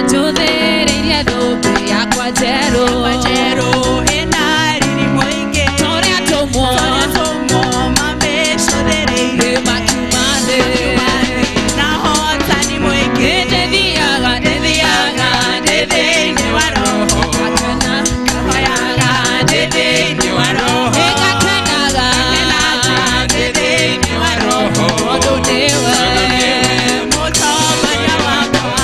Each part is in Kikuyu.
Njũthĩrĩirie thũmbĩ yakwa njerũ. Njerũ ĩna riri mũingĩ. Torĩa atũmwo. Torĩa atũmwo mamĩcũthĩrĩirie. Makiuma thĩ. Na ũhotani mũingĩ. Ndĩthiaga, ndĩthiaga ndĩ thĩinĩ wa Roho. Ngakena. Ngahoyaga ndĩ thĩinĩ wa Roho. Ngakenaga. Ngakenaga ndĩ thĩinĩ wa Roho. Tondũ nĩwe Mũtongoria wakwa.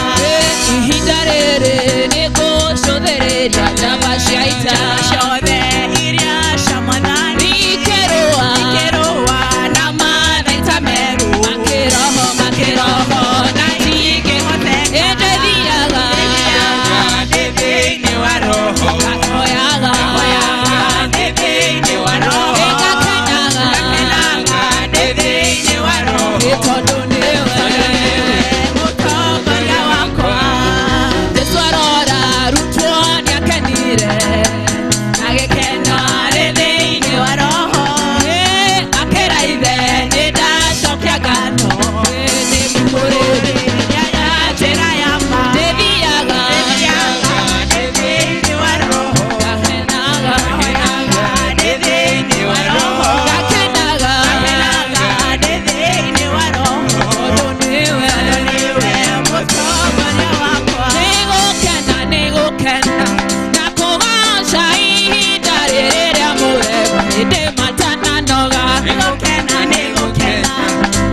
Ihinda rĩrĩ nĩngũcũthĩrĩria njamba cia ita. Ciothe iria cia Mwathani. Ikĩrũa. Ikĩrũa na mathaita merũ. Makĩroho, makĩroho na Ingĩhoteka. Ndĩthiaga. Ndĩ thĩinĩ wa Roho. Ngahoyaga. Ngahoyaga ndĩ thĩinĩ wa Roho. Ngakenaga. Ngakenaga ndĩ thĩinĩ wa Roho. Tondũ nĩwe Mũtongoria wakwa. Jesu arora arutwo nĩakenire na gĩkeno Arĩ thĩinĩ wa Roho. Akĩra ithe nĩndacokia ngatho nĩmũkũrĩri Njĩra ya ma. Ndĩthiaga. Ndĩthiaga ndĩ thĩinĩ wa Roho. Ngakenaga. Ngahoyaga ndĩ thĩinĩ wa Roho. Ngakenaga. Ngakenaga ndĩ thĩinĩ wa Roho. Tondũ nĩwe Nĩwe mũtongoria wakwa. Nĩgũkena, nĩgũkena na kũgoca ihinda rĩrĩ rĩa mũrema hĩndĩ matananoga. Nĩgũkena, nĩgũkena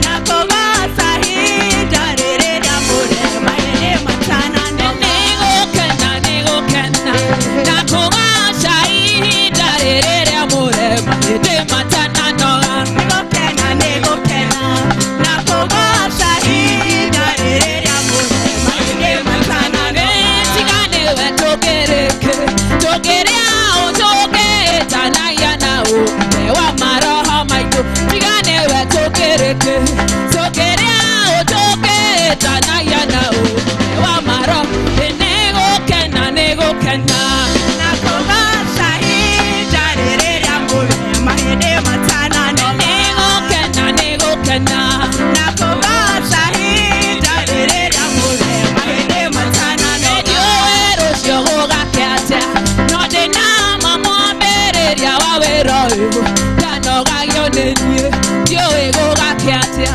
na kũgoca ihinda rĩrĩ rĩa mũrema hĩndĩ matananoga. Nĩgũkena, nĩgũkena na kũgoca ihinda rĩrĩ rĩa mũrema hĩndĩ matananoga. Nĩgũkena, nĩgũkena na kũgoca ihinda rĩrĩ rĩa mũrema hĩndĩ matananoga. Tiga nĩwe tũngĩrĩkĩ tũngĩrĩa ũ tũngĩĩtanagia na ũ wa maroho maitũ. Tiga nĩwe tũngĩrĩkĩ tũngĩrĩa ũ tũngĩĩtanagia na ũ wa maroho. Nĩgũkena, nĩgũkena Na kũgoca ihinda rĩrĩ rĩa mũrema hĩndĩ matananoga. Nĩgũkena, nĩgũkena Na kũgoca ihinda rĩrĩ rĩa mũrema hĩndĩ matananoga. Ndiũĩ rũciũ gũgakĩa atĩa no ndĩna ma mwambĩrĩria wa wĩra ũyũ ndanogagio nĩ niĩ. Ndiũĩ gũgakĩa atĩa.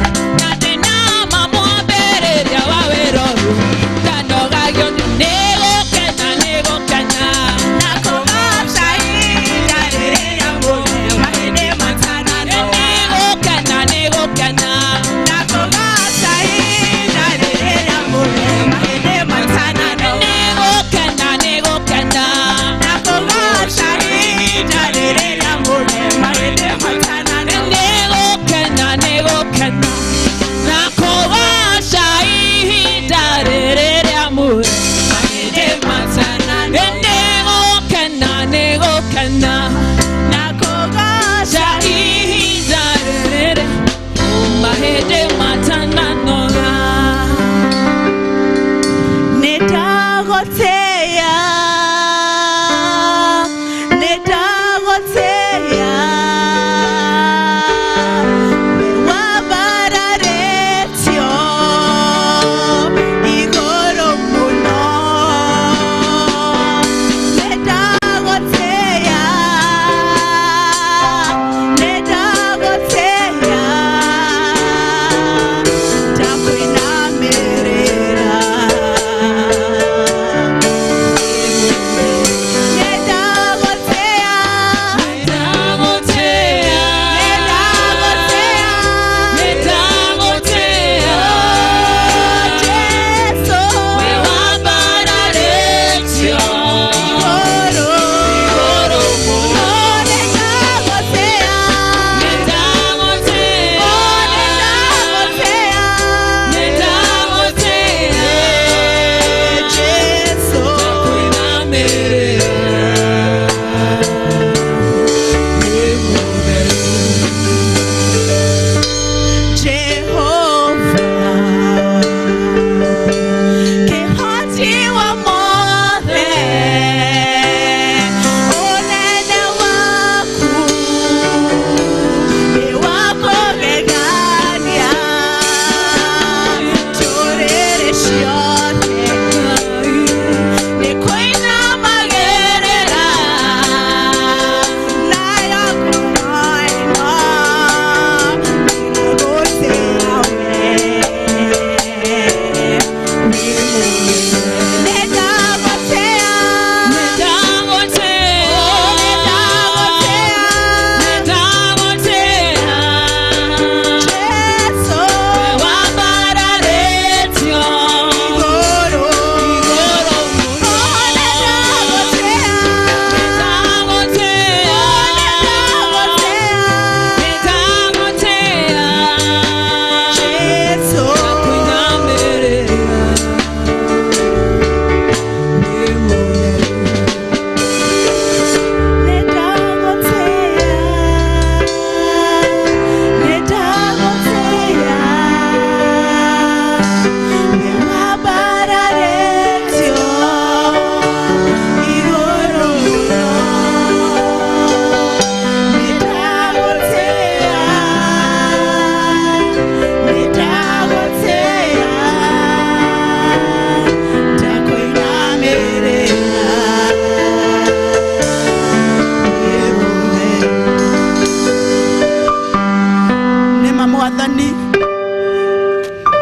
Mwathani,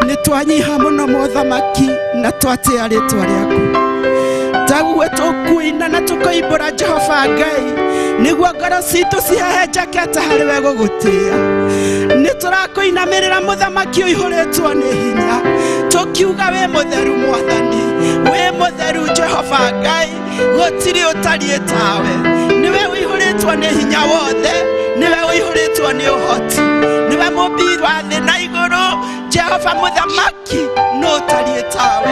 nĩ twanyiha mũno mũthamaki na twatĩa rĩtwa rĩaku. Taguo tũkuina na tũkoimbũra Jehova Ngai, nĩguo ngoro citũ cihehenjekete harĩ we gũgũtĩa. Nĩ tũrakũinamĩrĩra mũthamaki ũihũrĩtwo nĩ hinya, tũkiuga wĩ mũtheru Mwathani, wĩ mũtheru Jehova Ngai, gũtirĩ ũtariĩ tawe. Nĩwe ũihũrĩtwo nĩ hinya wothe, nĩwe ũihũrĩtwo nĩ ũhoti, nĩwe mũmbi wa thĩ na igũrũ. Jehova mũthamaki, nũ ũtariĩ tawe?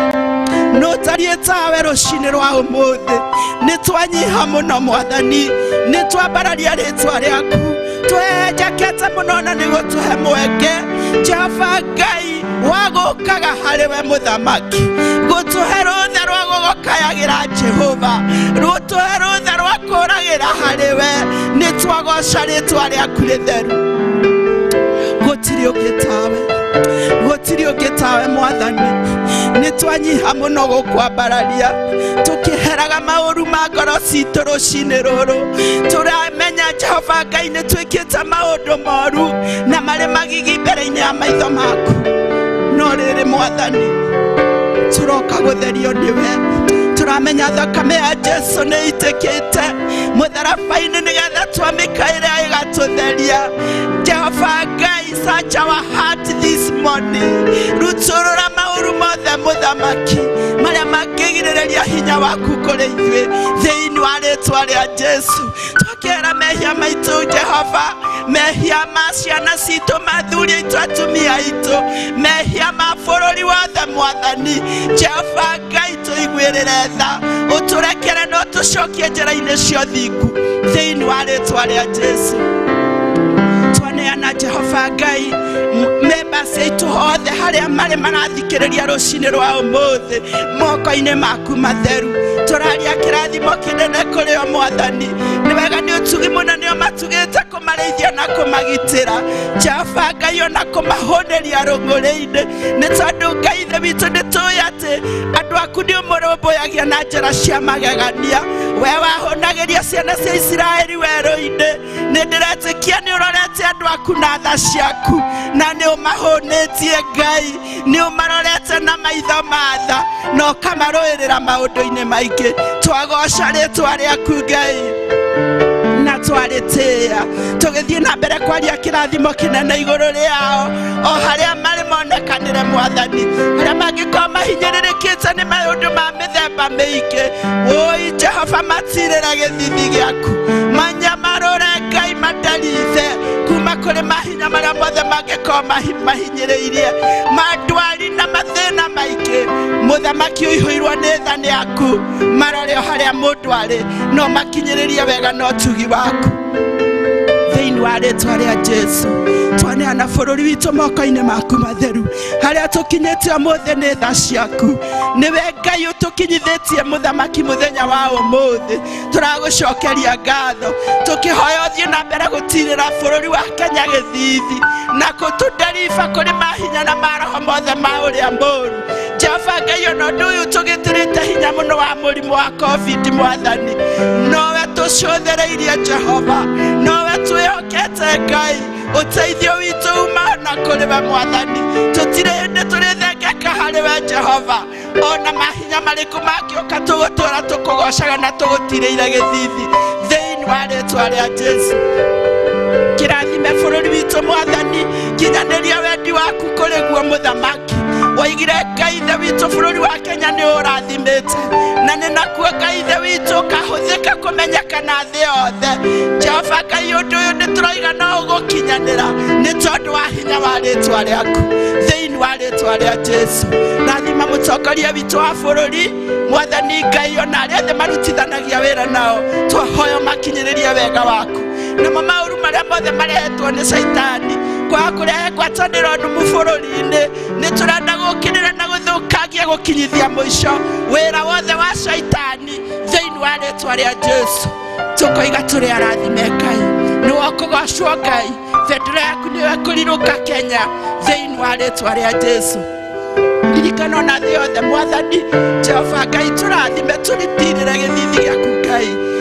Nũ ũtariĩ tawe? Rũcinĩ rwa ũmũthĩ nĩ twanyiha mũno Mwathani, nĩ twambararia rĩtwa rĩaku, twehenjakete mũno na nĩ gũtũhe mweke Jehova Ngai wa gũkaga harĩ we mũthamaki, gũtũhe rũtha rwa gũgũkayagĩra Jehova, rũtũhe rũtha rwa kũragĩra harĩ we. Nĩ twagoca rĩtwa rĩaku rĩtheru. Gũtirĩ ũngĩ tawe, gũtirĩ ũngĩ tawe Mwathani. Nĩ twanyiha mũno gũkwambararia, tũkĩheraga maũru ma ngoro citũ rũcinĩ rũrũ. Tũramenya Jehova Ngai nĩ twĩkĩte maũndũ moru na marĩ magigi mbere-inĩ ya maitho maku, no rĩrĩ Mwathani, tũroka gũtherio nĩwe. Tũramenya thakame ya Jesu nĩ itĩkĩte mũtharaba-inĩ nĩgetha twamĩkaĩra ĩgatũtheria. Jehova Ngai, search our heart this morning. Rutũrũra maũru mothe mũthamaki marĩa mangĩgirĩrĩria hinya waku kũrĩ ithuĩ, thĩinĩ wa rĩtwa rĩa Jesu. Twakĩra mehia maitũ Jehova, mehia ma ciana citũ, ma athuri aitũ, atumia aitũ, mehia ma bũrũri wothe Mwathani. Jehova Ngai, tũiguĩrĩre tha, ũtũrekere na ũtũcokie njĩra-inĩ cia ũthingu, thĩinĩ wa rĩtwa rĩa Jesu. Twaneana Jehova Ngai members aitũ othe harĩa marĩ marathikĩrĩria rũcinĩ rwa ũmũthĩ moko-inĩ maku matheru. Tũraria kĩrathimo kĩnene kũrĩ o Mwathani. Nĩ wega nĩ ũtugi mũno nĩ ũmatugĩte kũmarĩithia na kũmagitĩra Jehova Ngai, ona kũmahũnĩria rũng'ũrĩ-inĩ, nĩ tondũ Ngai ithe witũ nĩ tũĩ atĩ andũ aku nĩ ũmũrũmbũyagia na njĩra cia magegania. We wahũnagĩria ciana cia Isiraeli werũ-inĩ, nĩ ndĩretĩkia nĩ ũrorete andũ aku na tha ciaku na nĩ ũmahũnĩtie Ngai, nĩ ũmarorete na maitho ma tha na ũkamarũĩrĩra maũndũ-inĩ maingĩ. Twagoca rĩtwa rĩaku Ngai na twarĩtĩĩa, tũgĩthiĩ na mbere kwaria kĩrathimo kĩnene igũrũ rĩao o harĩa marĩ monekanĩre Mwathani, harĩa mangĩkorwo mahinyĩrĩrĩkĩte nĩ maũndũ ma mĩthemba mĩingĩ. Wũi Jehova, matirĩre gĩthithi gĩaku, manyamarũre Ngai, mandarithe kuma kũrĩ mahinya marĩa mothe mangĩkorwo mahinyĩrĩirie, mandwari na mathĩna maingĩ. Mũthamaki ũihũirwo nĩ tha nĩ aku, marore o harĩa mũndũ arĩ no makinyĩrĩrie wega na ũtugi waku, thĩinĩ wa rĩtwa rĩa Jesu. Twaneana bũrũri witũ moko-inĩ maku matheru. Harĩa tũkinyĩte ũmũthĩ nĩ tha ciaku, nĩwe Ngai ũtũkinyithĩtie mũthamaki. Mũthenya wa ũmũthĩ tũragũcokeria ngatho, tũkĩhoya ũthiĩ na mbere gũtirĩra bũrũri wa Kenya gĩthithi na kũtũnderiba kũrĩ mahinya na maroho mothe ma ũrĩa mũru. Jehova Ngai, ona ũndũ ũyũ tũgĩtĩrĩte hinya mũno wa mũrimũ wa COVID, Mwathani, nowe tũcũthĩrĩirie Jehova, nowe twĩhokete Ngai. Ũteithio witũ uma na kũrĩ we Mwathani. Tũtirĩ hĩndĩ tũrĩthengeka harĩ we Jehova, ona mahinya marĩkũ mangĩũka, tũgũtũra tũkũgocaga na tũgũtirĩire gĩthithi, thĩinĩ wa rĩtwa rĩa Jesu. Kĩrathime bũrũri witũ Mwathani, kinyanĩria wendi waku kũrĩ guo mũthamaki. Waigire Ngai ithe witũ bũrũri wa Kenya nĩ ũrathimĩte, na nĩ nakuo Ngai ithe witũ ũkahũthĩka kũmenyekana thĩ yothe. Jehova Ngai, ũndũ ũyũ nĩ tũroiga no ũgũkinyanĩra nĩ tondũ wa hinya wa rĩtwa rĩaku, thĩinĩ wa rĩtwa rĩa Jesu. Rathima mũtongoria witũ wa bũrũri Mwathani Ngai, ona arĩa othe marutithanagia wĩra nao, twahoya makinyĩrĩrie wega waku, namo maũru marĩa mothe marehetwo nĩ caitani kwaga kũrehe ngwatanĩro nũmu bũrũri-inĩ, nĩ tũrenda gũkĩrĩra na gũthũkangia gũkinyithia mũico wĩra wothe wa caitani, thĩinĩ wa rĩtwa rĩa Jesu. Tũkoiga tũrĩ arathime Ngai, nĩ wokũgocwo Ngai, bendera yaku nĩyo ĩkũrirũka Kenya, thĩinĩ wa rĩtwa rĩa Jesu. Ririkana ona thĩ yothe Mwathani Jehova Ngai, tũrathime, tũritirĩre gĩthithi gĩaku Ngai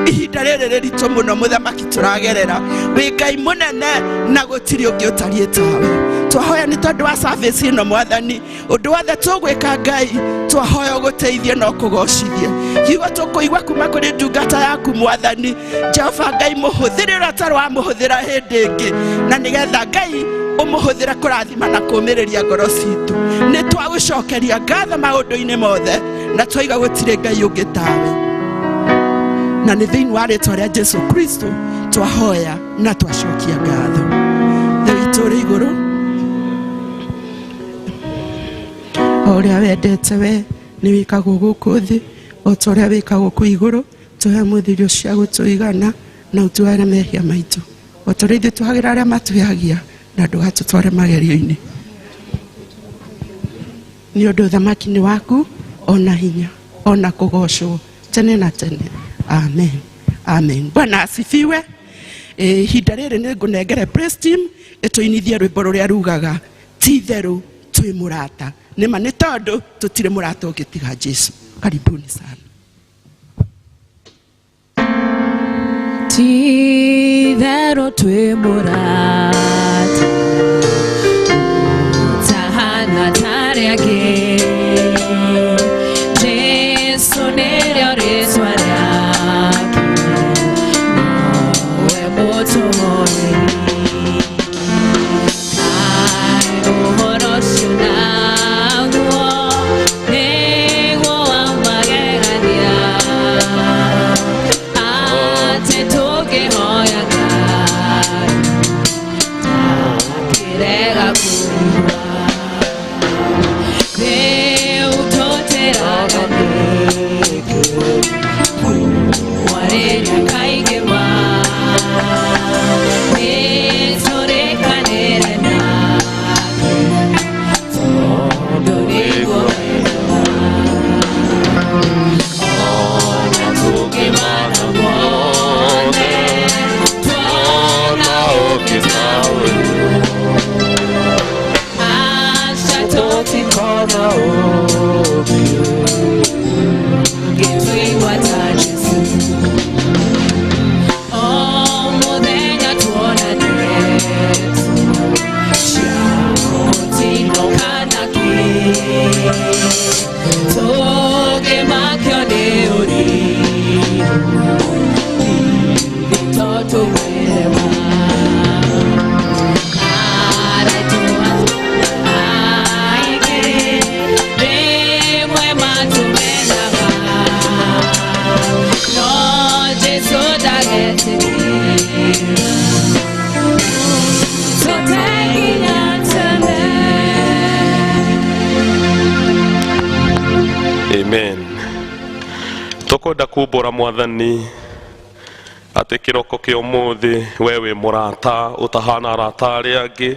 ihinda rĩrĩ rĩritũ mũno mũthamaki tũragerera. Wĩ Ngai mũnene na gũtirĩ ũngĩ ũtariĩ tawe. Twahoya nĩ tondũ wa service ĩno Mwathani, ũndũ wothe tũgwĩka Ngai twahoya ũgũteithie na ũkũgocithie. Kiugo tũkũigua kuma kũrĩ ndungata yaku Mwathani Jehova Ngai, mũhũthĩre ũrĩa ũtarĩ wamũhũthĩra hĩndĩ ĩngĩ, na nĩgetha Ngai ũmũhũthĩre kũrathima na kũũmĩrĩria ngoro citũ. Nĩ twagũcokeria ngatho maũndũ-inĩ mothe, na twaiga gũtirĩ Ngai ũngĩ tawe, na nĩ thĩinĩ wa rĩtwa rĩa Jesu Kristo twahoya na twacokia ngatho. Ithe witũ ũrĩ igũrũ, o ũrĩa wendete we nĩ wĩkagwo gũkũ thĩ o ta ũrĩa wĩkagwo kũu igũrũ. Tũhe mũthĩ irio cia gũtũigana, na ũtuohere mehia maitũ o ta ũrĩa ithuĩ tũhagĩra arĩa matwĩhagia, na ndũgatũtware magerio-inĩ, nĩ ũndũ ũthamaki nĩ waku, ona hinya, ona kũgocwo tene na tene. Amen, amen. Bwana asifiwe. Ihinda rĩrĩ nĩ ngũnengere praise team ĩtũinithie rwĩmbo rũrĩa rugaga ti itherũ twĩ mũrata. Nĩma nĩ tondũ tũtirĩ mũrata ũngĩ tiga Jesu. Karibuni sana. Ti-itherũ twĩ mũrata ũtahana ta arĩa angĩ. Jesũ nĩrĩo rĩtwa rĩake, nowe mũtũhoreri. Kaĩ ũhoro ũcio naguo nĩguo wa magegania, atĩ tũngĩhoya Ngai ndangĩrega kũigua. Rĩu tũtĩraga nĩkĩ kwarĩria kaingĩ ma nĩtũrĩkanĩre nake, tondũ nĩguo wega. Ona tũngĩmana mothe, tuona ũngĩ ta ũyũ, aca tũtikona ũngĩ ũngĩtũigua ta Jesũ. O mũthenya tuona ndeto cia mũtino kana kĩ, tũngĩmakio nĩ ũrimũ, ithe to tũmwĩre ma. Araitu aingĩ rĩmwe matũmenaga, no Jesũ ndagetĩkĩra tũte nginya tene. Amen. Tũkwenda kumbũra Mwathani atĩ kĩroko kĩa ũmũthĩ we wĩ mũrata ũtahana arata arĩa angĩ.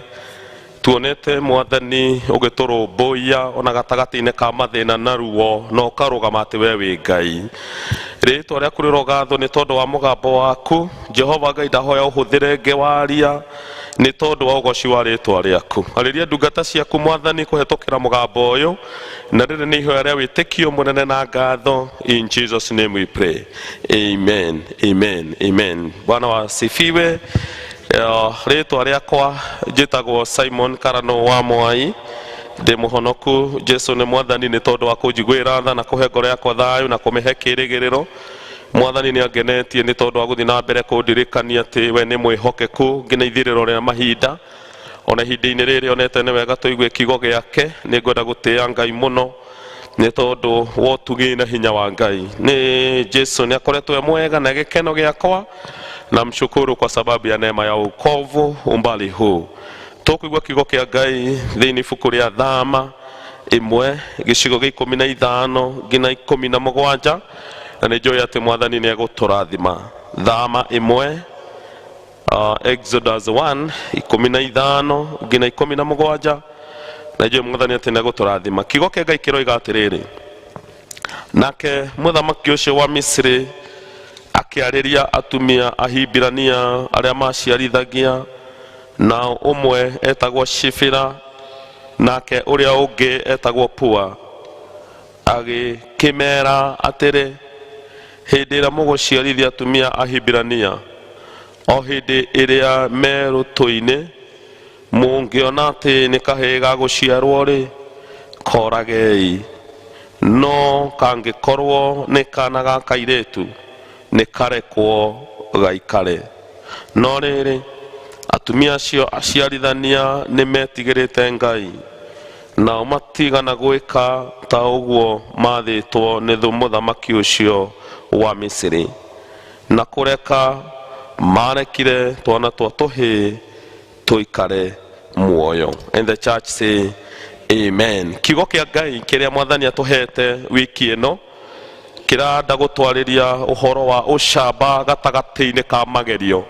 Tuonete Mwathani ũgĩtũrũmbũiya ona gatagatĩ-inĩ ka mathĩna na ruo, na ũkarũgama atĩ we wĩ Ngai. Rĩtwa rĩaku rĩrogathwo nĩ tondũ wa mũgambo waku. Jehova Ngai, ndahoya ũhũthĩre ngĩwaria nĩ tondũ wa ũgoci wa rĩtwa rĩaku. Arĩria ndungata ciaku Mwathani kũhetũkĩra mũgambo ũyũ, na rĩrĩ nĩ ihoya rĩa wĩtĩkio mũnene na ngatho. In Jesus name we pray, amen, amen, amen. Bwana wasifiwe. Rĩtwa rĩakwa njĩtagwo Simon Karano wa Mwai, ndĩ mũhonoku. Jesu nĩ Mwathani nĩ tondũ wa kũnjiguĩra tha na kũhe ngoro yakwa thayũ na kũmĩhe kĩrĩgĩrĩro. Mwathani nĩ angenetie nĩ tondũ wa gũthiĩ na mbere kũndirikania atĩ we nĩ mwĩhokeku nginya ithirĩro rĩa mahinda. Ona ihinda-inĩ rĩrĩ onete nĩ wega tũigue kiugo gĩake. Nĩ ngwenda gũtĩĩa Ngai mũno nĩ tondũ wa ũtugi na hinya wa Ngai. Nĩ Jesu nĩ akoretwo e mwega na gĩkeno gĩakwa, na mshukuru kwa sababu ya neema ya wokovu umbali huu. Tũkũigua kiugo kĩa Ngai thĩinĩ ibuku rĩa Thama 1 gĩcigo gĩa 15 nginya 17, na nĩ njũĩ atĩ Mwathani nĩ egũtũrathima. Thama 1, Exodus 1 15 nginya 17, na njũĩ Mwathani atĩ nĩ egũtũrathima. Kiugo kĩa Ngai kĩroiga atĩrĩrĩ: Nake mũthamaki ũcio wa Misiri akĩarĩria atumia Ahibirania arĩa maciarithagia, nao ũmwe etagwo Shifira nake ũrĩa ũngĩ etagwo Pua, agĩkĩmeera atĩrĩ, hĩndĩ ĩrĩa mũgũciarithia atumia Ahibirania, o hĩndĩ ĩrĩa me rũtũ-inĩ, Mũngĩona atĩ nĩ kahĩĩ ga gũciarwo rĩ, koragei, no kangĩkorwo nĩ kana ga kairĩtu, nĩ karekwo gaikare. No rĩrĩ, atumia acio aciarithania nĩ metigĩrĩte Ngai, nao matigana gwĩka ta ũguo maathĩtwo nĩ mũthamaki ũcio wa Misiri, na kũreka marekire twana twa tũhĩĩ tũikare muoyo. And the church say amen. Kiugo kĩa Ngai kĩrĩa Mwathani atũhete wiki ĩno kĩranda gũtwarĩria ũhoro wa ũcamba gatagatĩ-inĩ ka magerio,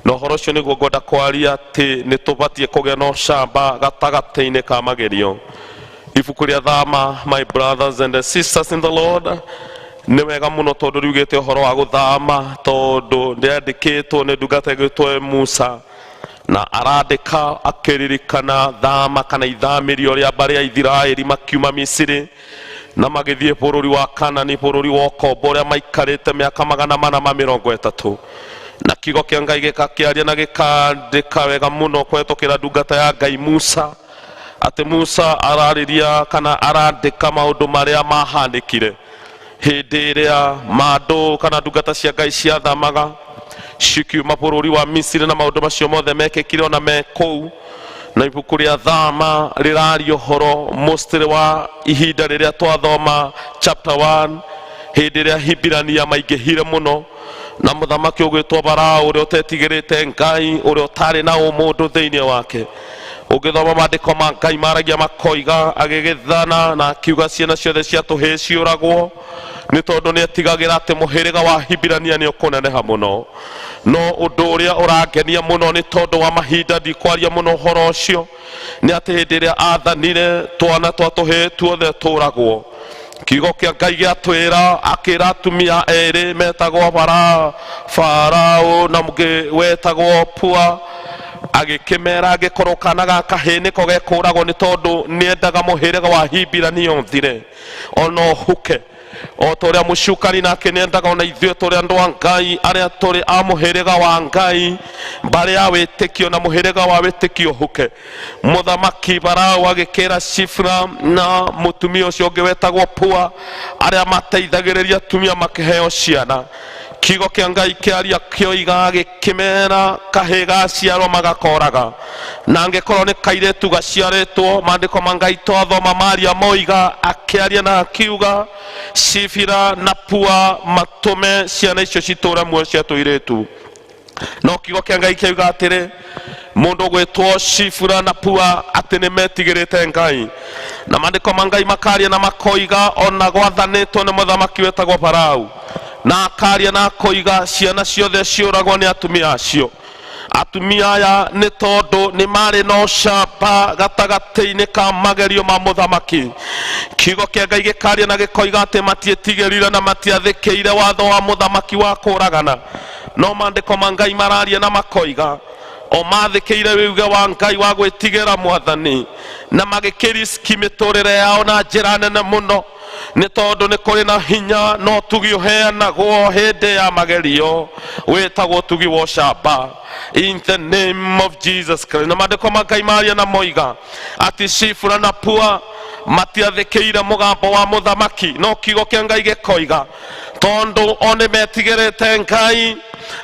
na ũhoro ũcio nĩguo ngwenda kwaria, atĩ nĩ tũbatiĩ kũgĩa na ũcamba gatagatĩ-inĩ ka magerio. Ibuku rĩa Thama, my brothers and sisters in the Lord, nĩ wega mũno tondũ riugĩte ũhoro wa gũthama, tondũ rĩandĩkĩtwo nĩ ndungata ĩgwĩtwo Musa, na arandĩka akĩririkana thama kana ithamĩrio rĩa mbarĩ ya Ithiraeli makiuma Misiri na magĩthiĩ bũrũri wa Kanani, bũrũri wa ũkombo ũrĩa maikarĩte mĩaka 430. Na kiugo kĩa Ngai gĩkakĩaria na gĩkandĩka wega mũno kũhetũkĩra ndungata ya Ngai Musa, atĩ Musa ararĩria kana arandĩka maũndũ marĩa mahanĩkire hĩndĩ ĩrĩa mandũ kana ndungata cia Ngai ciathamaga cikiuma bũrũri wa Misiri, na maũndũ macio mothe mekĩkire ona me kũu. Na ibuku rĩa Thama rĩraria ũhoro mostly wa ihinda rĩrĩa twathoma chapter 1, hĩndĩ ĩrĩa Hibirania maingĩhire mũno, na mũthamaki ũgwĩtwo Farao, ũrĩa ũtetigĩrĩte Ngai, ũrĩa ũtarĩ na ũmũndũ thĩinĩ wake. Ũngĩthoma maandĩko ma Ngai maragia makoiga agĩgĩthana na akiuga ciana ciothe cia tũhĩĩ ciũragwo, nĩ tondũ nĩ etigagĩra atĩ mũhĩrĩga wa Hibirania nĩ ũkũneneha mũno. No ũndũ ũrĩa ũrangenia mũno, nĩ tondũ wa mahinda ndikwaria mũno ũhoro ũcio, nĩ atĩ hĩndĩ ĩrĩa athanire twana twa tũhĩĩ tuothe tũragwo, kiugo kĩa Ngai gĩatwĩra akĩra atumia erĩ metagwo Farao na mũngĩ wetagwo Pua, agĩkĩmera angĩkorwo kana ga kahĩĩ nĩko gekũragwo, nĩ tondũ nĩendaga mũhĩrĩga wa Hibirania ũthire ona ũhuke, o ta ũrĩa mũcukani nake nĩendaga ona ithuĩ tũrĩ andũ a Ngai, arĩa tũrĩ a mũhĩrĩga wa Ngai, mbarĩ ya wĩtĩkio na mũhĩrĩga wa wĩtĩkio ũhuke. Mũthamaki Farao agĩkĩra Shifra na mũtumia ũcio ũngĩ wetagwo Pua, arĩa mateithagĩrĩria atumia makĩheo ciana. Kiugo kĩa Ngai kĩaria kĩoiga gĩkĩmera kahĩĩ gaciarwo magakoraga, na angĩkorwo nĩ kairĩtu gaciarĩtwo, maandĩko ma Ngai twathoma maria moiga akĩaria na akiuga Shifira na Pua matũme ciana icio citũre muoyo cia tũirĩtu. No kiugo kĩa Ngai kĩauga atĩrĩ, mũndũ ũgwĩtwo Shifura na Pua atĩ nĩ metigĩrĩte Ngai, na maandĩko ma Ngai makaria na makoiga ona gwathanĩtwo nĩ mũthamaki wetagwo Farao, na akaria na akoiga ciana ciothe ciũragwo nĩ atumia acio. Atumia aya, nĩ tondũ nĩ marĩ na ũcamba gatagatĩ-inĩ ka magerio ma mũthamaki, kiugo kĩa Ngai gĩkaria na gĩkoiga atĩ matietigĩrire na matiathĩkĩire watho wa mũthamaki wa kũragana. No maandĩko ma Ngai mararia na makoiga o mathĩkĩire wiuge wa Ngai wa gwĩtigĩra Mwathani, na magĩkĩriski mĩtũrĩre yao na njĩra nene mũno, nĩ tondũ nĩ kũrĩ na hinya no tugi ũheanagwo hĩndĩ ya magerio wĩtagwo tugi wa ũcamba, in the name of Jesus Christ. Na maandĩko ma Ngai maria na moiga atĩ Shifura na Pua matiathĩkĩire mũgambo wa mũthamaki, no kiugo kĩa Ngai gĩkoiga tondũ o nĩ metigĩrĩte Ngai,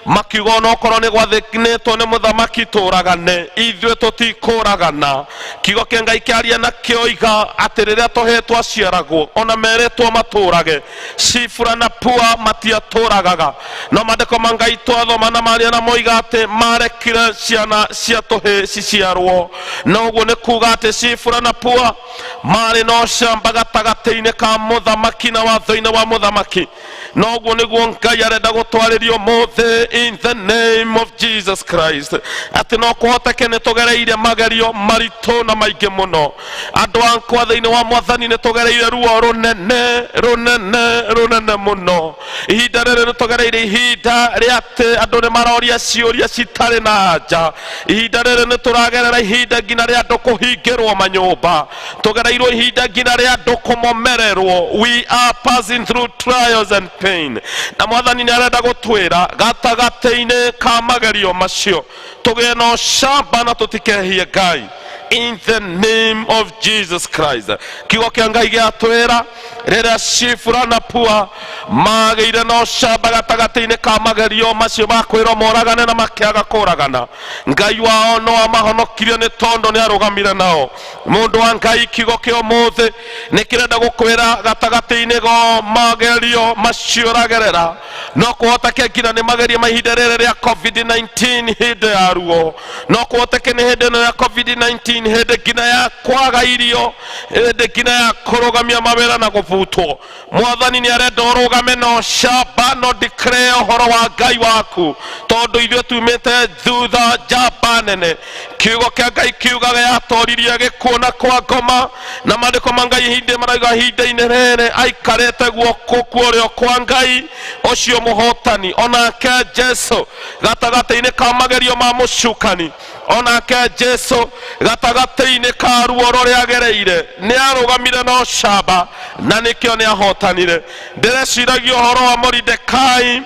makiuga onokorwo nĩ gwathĩnĩtwo nĩ mũthamaki tũragane, ithuĩ tũtikũragana. Kiugo kĩa Ngai kĩaria na kĩoiga atĩ rĩrĩa tũhĩĩ twaciaragwo, ona merĩtwo matũrage, Shifura na Pua matiatũragaga. No maandĩko ma Ngai twathoma na maria na moiga atĩ marekire ciana cia tũhĩĩ ciciarwo. Na ũguo nĩ kuga atĩ Shifura na Pua marĩ na ũcamba gatagatĩ-inĩ ka mũthamaki na watho-inĩ wa mũthamaki. Na ũguo nĩguo Ngai arenda gũtwarĩria ũmũthĩ, in the name of Jesus Christ, atĩ no kũhoteke nĩ tũgereire magerio maritũ na maingĩ mũno. Andũ akwa thĩinĩ wa Mwathani, nĩ tũgereire ruo rũnene rũnene rũnene mũno. Ihinda rĩrĩ nĩ tũgereire ihinda rĩa atĩ andũ nĩ maroria ciũria citarĩ na anja. Ihinda rĩrĩ nĩ tũragerera ihinda nginya rĩa andũ kũhingĩrwo manyũmba, tũgereirwo ihinda nginya rĩa andũ kũmomererwo. We are passing through trials and Pain. Na Mwathani nĩ arenda gũtwĩra gatagatĩ-inĩ ka magerio macio tũgĩe na ũcamba na tũtikehie Ngai, in the name of Jesus Christ. Kiugo kĩa Ngai gĩatwĩra rĩrĩa Shifura na Pua magĩire na ũcamba gatagatĩ-inĩ ka magerio macio ma kwĩrwo moragane na makĩaga kũragana, Ngai wao no amahonokirie nĩ tondũ nĩ arũgamire nao. Mũndũ wa Ngai, kiugo kĩa ũmũthĩ nĩ kĩrenda gũkwĩra gatagatĩ-inĩ go magerio macio ũragerera, no kũhoteke nginya nĩ magerio ma ihinda rĩrĩ rĩa COVID-19, hĩndĩ ya ruo, no kũhoteke nĩ hĩndĩ ĩno ya COVID-19, hĩndĩ nginya ya kwaga irio, hĩndĩ nginya ya kũrũgamia mawĩra na gũbutwo. Mwathani nĩ arenda ũrũgame na ũcamba no declare ũhoro wa Ngai waku, tondũ ithuĩ tumĩte thutha njamba nene. Kiugo kĩa Ngai kiugaga yatoririe gĩkuũ na kwa ngoma, na maandĩko ma Ngai ihinda marauga ihinda-inĩ rĩrĩ aikarĩte guoko kuorĩo kwa Ngai ũcio mũhotani. Onake Jesu gatagatĩ-inĩ ka magerio ma mũcukani, onake Jesu gatagatĩ-inĩ ka ruo rũrĩa agereire, nĩ arũgamire na ũcamba na nĩkĩo nĩ ahotanire. Ndĩreciragia ũhoro wa Moridekai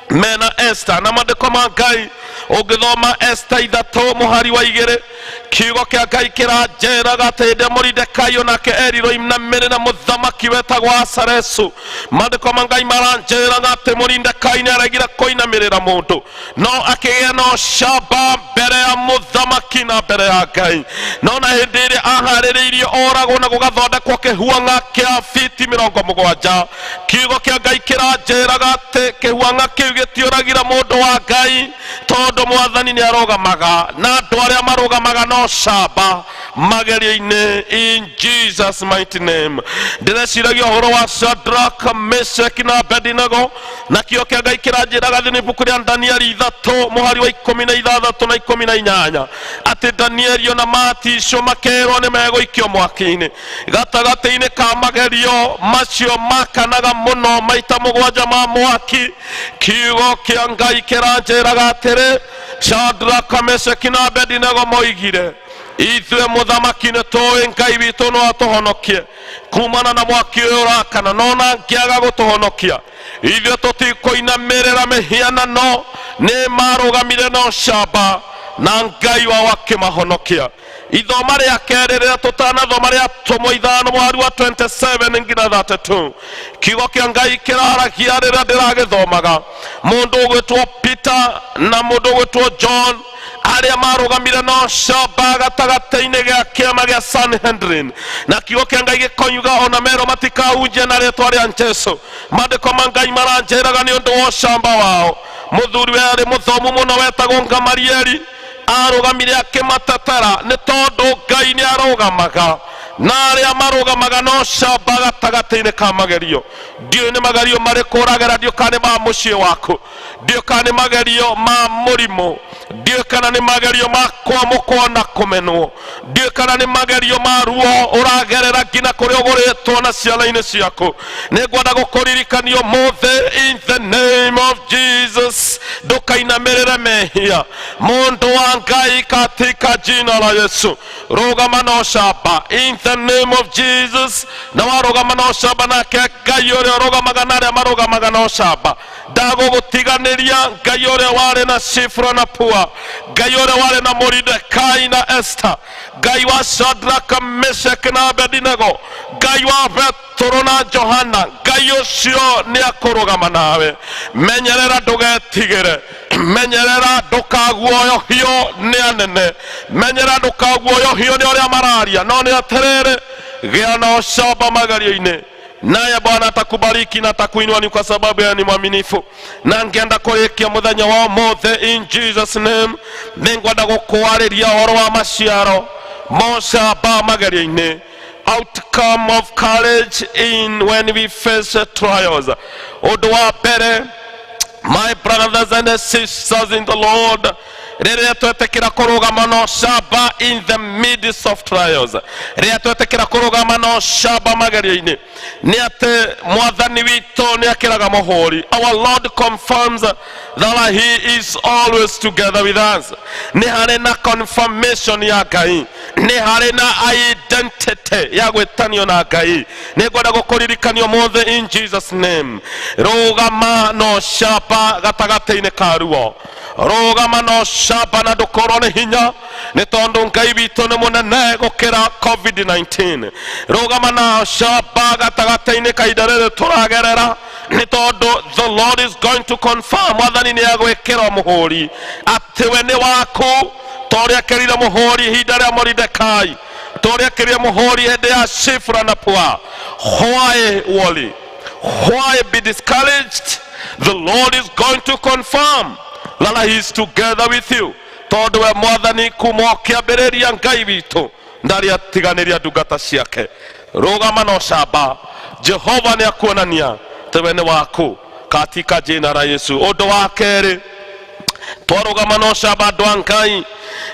mena Esther, na maandĩko ma Ngai ũngĩthoma Esther 3 mũhari wa 2, kiugo kĩa Ngai kĩranjĩraga atĩ hĩndĩ ĩrĩa Moridekai onake erirwo inamĩrĩra mũthamaki wetagwo Asaresu, maandĩko ma Ngai maranjĩraga atĩ Moridekai nĩ aregire kũinamĩrĩra mũndũ, no akĩgĩa na ũcamba mbere ya mũthamaki na mbere ya Ngai. No na hĩndĩ ĩrĩa aharĩrĩirio oragwo na gũgathondekwo kĩhuang'a kĩa fiti 70, kiugo kĩa Ngai kĩranjĩraga atĩ kĩhuang'a kĩu gĩtiũragire mũndũ wa Ngai, tondũ Mwathani nĩ arũgamaga na andũ arĩa marũgamaga na ũcamba magerio-inĩ, in Jesus mighty name. Ndĩreciragia ũhoro wa Shadrach, Meshach na Abednego, na kĩo kĩa Ngai kĩranjĩraga thĩinĩ ibuku rĩa Danieli 3 mũhari wa 16 na 18 atĩ Danieli ona maticwo makerwo nĩ megũikio mwaki-inĩ gatagatĩ-inĩ ka magerio macio makanaga mũno maita mũgwanja ma mwaki, kiugo kĩa Ngai kĩranjĩraga atĩrĩ, Shadraka, Meshaki na Abedinego moigire, "Ithuĩ, mũthamaki, nĩ tũĩ Ngai witũ no atũhonokie kumana na mwaki ũyũ ũrakana, no na ngĩaga gũtũhonokia, ithuĩ tũtikũinamĩrĩra mĩhianano." Nĩ marũgamire na ũcamba na Ngai wao akĩmahonokia. Ithoma rĩa kerĩ rĩrĩa tũtanathoma, rĩa Atũmwo 5 mũhari wa 27 nginya 32, kiugo kĩa Ngai kĩraragia rĩrĩa ndĩragĩthomaga mũndũ ũgwĩtwo Peter na mũndũ ũgwĩtwo John, arĩa marũgamire na ũcamba gatagatĩ-inĩ gĩa kĩama gĩa Sanhedrin, na kiugo kĩa Ngai gĩkoiga ona merwo matikahunjie na rĩtwa rĩa Jesu, maandĩko ma Ngai maranjĩraga nĩ ũndũ wa ũcamba wao, mũthuri werĩ mũthomu mũno wetagwo Gamalieli arũgamire akĩmatetera, nĩ tondũ Ngai nĩ arũgamaga na arĩa marũgamaga na ũcamba gatagatĩ-inĩ ka magerio. Ndiũĩ nĩ magerio marĩkũ ũragera, ndiũĩ kana nĩ ma mũciĩ waku, ndiũĩ kana nĩ magerio ma mũrimũ, ndiũĩ kana nĩ magerio ma kwamũkwo na kũmenwo, ndiũĩ kana nĩ magerio ma ruo ũragerera nginya kũrĩa ũgũrĩtwo na ciana-inĩ ciaku. Nĩ ngwenda gũkũririkania ũmũthĩ, in the name of Jesus, ndũkainamĩrĩre mehia. Mũndũ wa Ngai, katika jina la Yesu, rũgama na ũcamba, in the name of Jesus. Na warũgama na ũcamba, nake Ngai ũrĩa ũrũgamaga na arĩa marũgamaga na ũcamba ndagũgũtiganĩria. Ngai ũrĩa warĩ na Shifra na Pua, Ngai ũrĩa warĩ na Moridekai na Esther, Ngai wa Shadraka, Meshak na Abedinego, Ngai wa Petũrũ na Johana, Ngai ũcio nĩ akũrũgama nawe. Menyerera ndũgetigĩre, menyerera ndũkaguoyohio nĩ anene, menyerera ndũkaguoyohio nĩ ũrĩa mararia, no nĩ atĩrĩrĩ, gĩa na ũcamba magerio-inĩ, naye Bwana atakubariki na atakuinua, ni kwa sababu yeye ni mwaminifu. Na ngenda kũrĩkia mũthenya wa ũmũthĩ, in Jesus name, nĩngwenda gũkwarĩria ũhoro wa maciaro ma ũcamba magerio-inĩ, outcome of courage in when we face trials. Ũndũ wa mbere, my brothers and sisters in the Lord, rĩrĩa twetĩkĩra kũrũgama na ũcamba in the midst of trials, rĩrĩa twetĩkĩra kũrũgama na ũcamba magerio-inĩ, nĩ atĩ Mwathani witũ nĩ akĩraga mũhũri. Our Lord confirms that he is always together with us. Nĩ harĩ na confirmation ya Ngai. Nĩ harĩ na identity ya gwĩtanio na Ngai. Nĩ ngwenda gũkũririkania ũmũthĩ, in Jesus name, rũgama na ũcamba gatagatĩ-inĩ ka ruo. Rũgama na ũcamba na ndũkorwo nĩ hinya, nĩ tondũ Ngai witũ nĩ mũnene gũkĩra COVID-19. Rũgama na ũcamba gatagatĩ-inĩ ka ihinda rĩrĩ tũragerera, nĩ tondũ the Lord is going to confirm. Mwathani nĩ agwĩkĩra mũhũri atĩ we nĩ waku, ta ũrĩa ekĩrire mũhũri ihinda rĩa Moridekai, ta ũrĩa ekĩrire mũhũri hĩndĩ ya Shifra na Pua. Why worry? Why be discouraged? The Lord is going to confirm that he is together with you, tondũ we Mwathani kuma o kĩambĩrĩria, Ngai witũ ndarĩ atiganĩria ndungata ciake. Rũgama na ũcamba, Jehova nĩ akuonania atĩ we nĩ waku, katika jina la Yesu. Ũndũ wa kerĩ twarũgama na ũcamba, andũ a Ngai,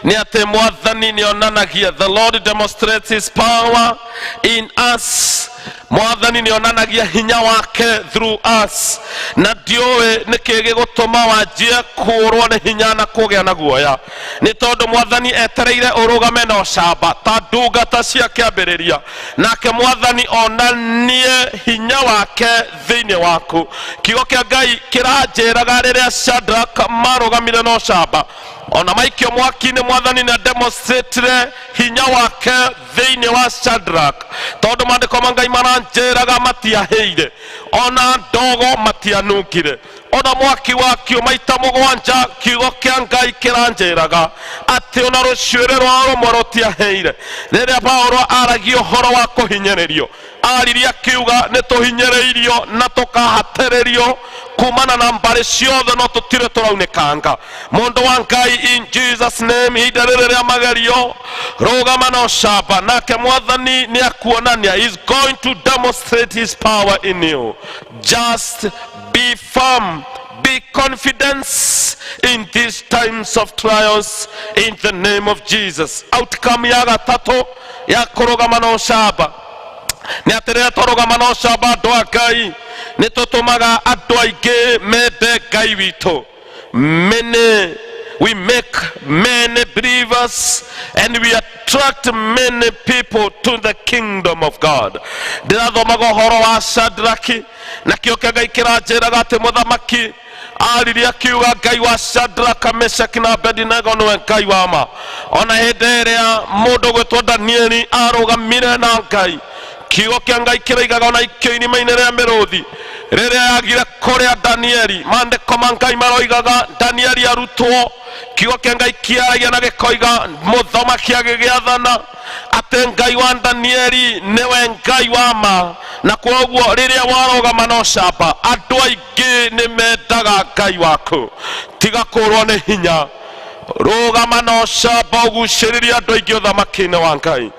nĩ atĩ Mwathani nĩ onanagia, the Lord demonstrates his power in us. Mwathani nĩ onanagia hinya wake through us. Na ndiũĩ nĩkĩ gĩgũtũma wanjie kũũrwo nĩ hinya na kũgĩa na guoya, nĩ tondũ Mwathani etereire ũrũgame na ũcamba ta ndungata cia kĩambĩrĩria, nake Mwathani onanie hinya wake thĩinĩ waku. Kiugo kĩa Ngai kĩranjĩraga rĩrĩa Shadrach marũgamire na ũcamba ona maikio mwaki-inĩ, Mwathani nĩ demonstratire hinya wake thĩinĩ wa Shadrach, tondũ maandĩko ma Ngai maranjĩraga matiahĩire, ona ndogo matianungire, ona mwaki wakio maita mũgwanja. Kiugo kĩa Ngai kĩranjĩraga atĩ ona rũcuĩrĩ rwao rũmwe rũtiahĩire. Rĩrĩa Paulo aragia ũhoro wa kũhinyĩrĩrio, aririe akiuga nĩ tũhinyĩrĩirio na tũkahatĩrĩrio kumana na mbarĩ ciothe, no tũtirĩ tũraunĩkanga. Mũndũ wa Ngai, in Jesus name, ihinda rĩrĩ rĩa magerio, rũgama na ũcamba, nake Mwathani nĩ akuonania. He is going to demonstrate his power in you. Just be firm, be confidence in these times of trials, in the name of Jesus. Outcome ya gatatũ ya kũrũgama na ũcamba nĩ atĩ rĩrĩa twarũgama na ũcamba, andũ a Ngai, nĩ tũtũmaga andũ aingĩ mende Ngai witũ. Many, we make many believers and we attract many people to the kingdom of God. Ndĩrathomaga ũhoro wa Shadraki, na kĩo kĩa Ngai kĩranjĩraga atĩ mũthamaki aririe akiuga Ngai wa Shadraka, Meshaki na Abedinego nĩwe Ngai wa ma. Ona hĩndĩ ĩrĩa mũndũ gwĩtwo Danieli arũgamire na Ngai, kiugo kĩa Ngai kĩroigaga ona ikio irima-inĩ rĩa mĩrũthi, rĩrĩa yagire kũrĩa Danieli, maandĩko ma Ngai maroigaga Danieli arutwo. Kiugo kĩa Ngai kĩaragia na gĩkoiga mũthamaki agĩgĩathana atĩ Ngai wa Danieli nĩwe Ngai wa ma. Na kwoguo rĩrĩa warũgama na ũcamba, andũ aingĩ nĩ mendaga Ngai waku. Tiga kũrwo nĩ hinya, rũgama na ũcamba, ũgucĩrĩrie andũ aingĩ ũthamaki-inĩ wa Ngai.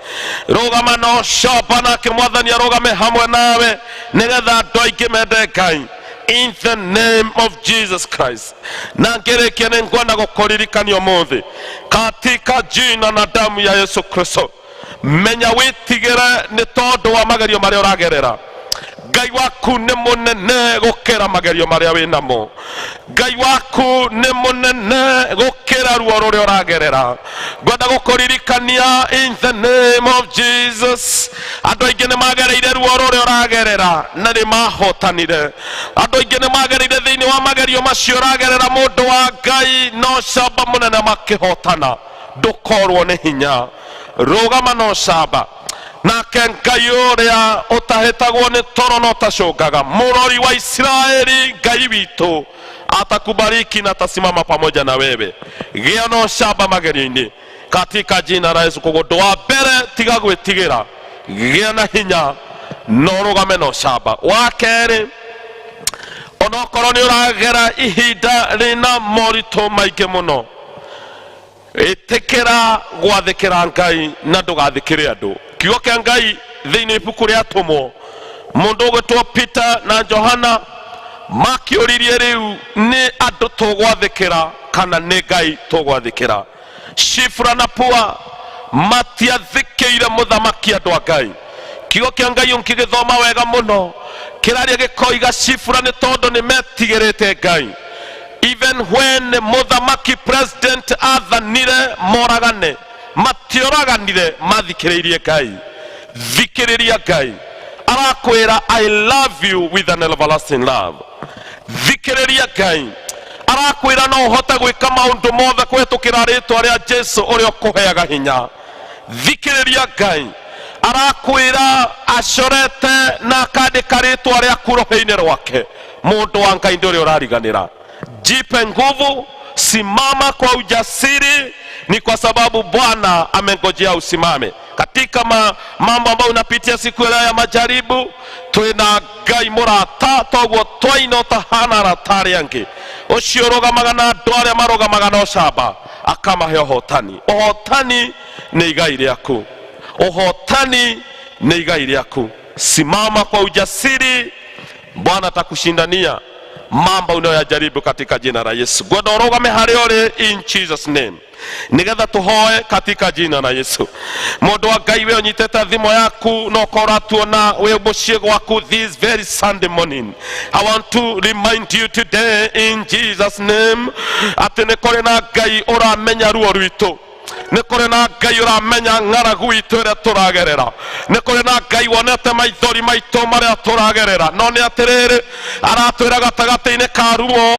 Rũgama na ũcamba, nake Mwathani arũgame hamwe nawe, nĩgetha andũ aingĩ mende Ngai, in the name of Jesus Christ. Na ngĩrĩkia, nĩ ngwenda gũkũririkania ũmũthĩ, katika jina na damu ya Yesu Kristo, menya wĩtigĩre nĩ tondũ wa magerio marĩa ũragerera. Ngai waku nĩ mũnene gũkĩra magerio marĩa wĩ namo. Ngai waku nĩ mũnene gũkĩra ruo rũrĩa ũragerera. Ngwenda gũkũririkania, in the name of Jesus, andũ aingĩ nĩ magereire ruo rũrĩa ũragerera na nĩ mahotanire. Andũ aingĩ nĩ magereire thĩinĩ wa magerio macio ũragerera, mũndũ wa Ngai, no camba mũnene makĩhotana. Ndũkorwo nĩ hinya, rũgama na ũcamba, nake Ngai ũrĩa ũtahĩtagwo nĩ toro na ũtacũngaga, mũrori wa Isiraeli, Ngai witũ atakubariki na atasimama pamoja na wewe. Gĩa na ũcamba magerio-inĩ, katika jina la Yesu. Koguo ũndũ wa mbere, tiga gwĩtigĩra, gĩa na hinya na ũrũgame na ũcamba. Wa kerĩ, onokorwo nĩ ũragera ihinda rĩna moritũ maingĩ mũno, ĩtĩkĩra gwathĩkĩra Ngai na ndũgathĩkĩre andũ. Kiugo kĩa Ngai thĩinĩ ibuku rĩa Atũmwo, mũndũ ũgwĩtwo Peter na Johana makĩũririe, rĩu nĩ andũ tũgwathĩkĩra kana nĩ Ngai tũgwathĩkĩra? Shifra na Pua matiathĩkĩire mũthamaki. Andũ a Ngai, kiugo kĩa Ngai ũngĩgĩthoma wega mũno kĩraria gĩkoiga Shifra nĩ tondũ nĩ metigĩrĩte Ngai, even when mũthamaki, president, athanire moragane. Matioraganire, mathikĩrĩirie Ngai. Thikĩrĩria Ngai, arakwĩra, "I love you with an everlasting love." Thikĩrĩria Ngai, arakwĩra no ũhote gwĩka maũndũ mothe kũhetũkĩra rĩtwa rĩa Jesu ũrĩa ũkũheaga hinya. Thikĩrĩria Ngai, arakwĩra acorete na akandĩka rĩtwa rĩaku rũhĩ-inĩ rwake. Mũndũ wa Ngai, ndũrĩ ũrariganĩra. Jipe nguvu, simama kwa ujasiri, ni kwa sababu Bwana amengojea usimame katika mambo ambayo unapitia siku ya leo ya majaribu. Twina Ngai mũrata, toguo twaina, ũtahana arata arĩa angĩ, ũcio ũrũgamaga na andũ arĩa marũgamaga na ũcamba, akamahe ũhotani. Ũhotani nĩ igai rĩaku, ũhotani nĩ igai rĩaku. Simama kwa ujasiri, Bwana atakushindania mambo unayoyajaribu katika jina la Yesu. Ngwenda ũrũgame harĩa ũrĩ in Jesus name, nigetha tuhoe katika jina la Yesu. Mũndũ wa Ngai, we ũnyitĩte thimũ yaku no ũkorwo ũratuona wĩ mũciĩ gwaku this very Sunday morning, I want to remind you today in Jesus name atĩ nĩ kũrĩ na Ngai ũramenya ruo rwitũ, nĩ kũrĩ na Ngai ũramenya ng'aragu itũ ĩrĩa tũragerera, nĩ kũrĩ na Ngai wonete maithori maitũ marĩa tũragerera. No nĩ atĩrĩrĩ, aratwĩra gatagatĩ-inĩ ka ruo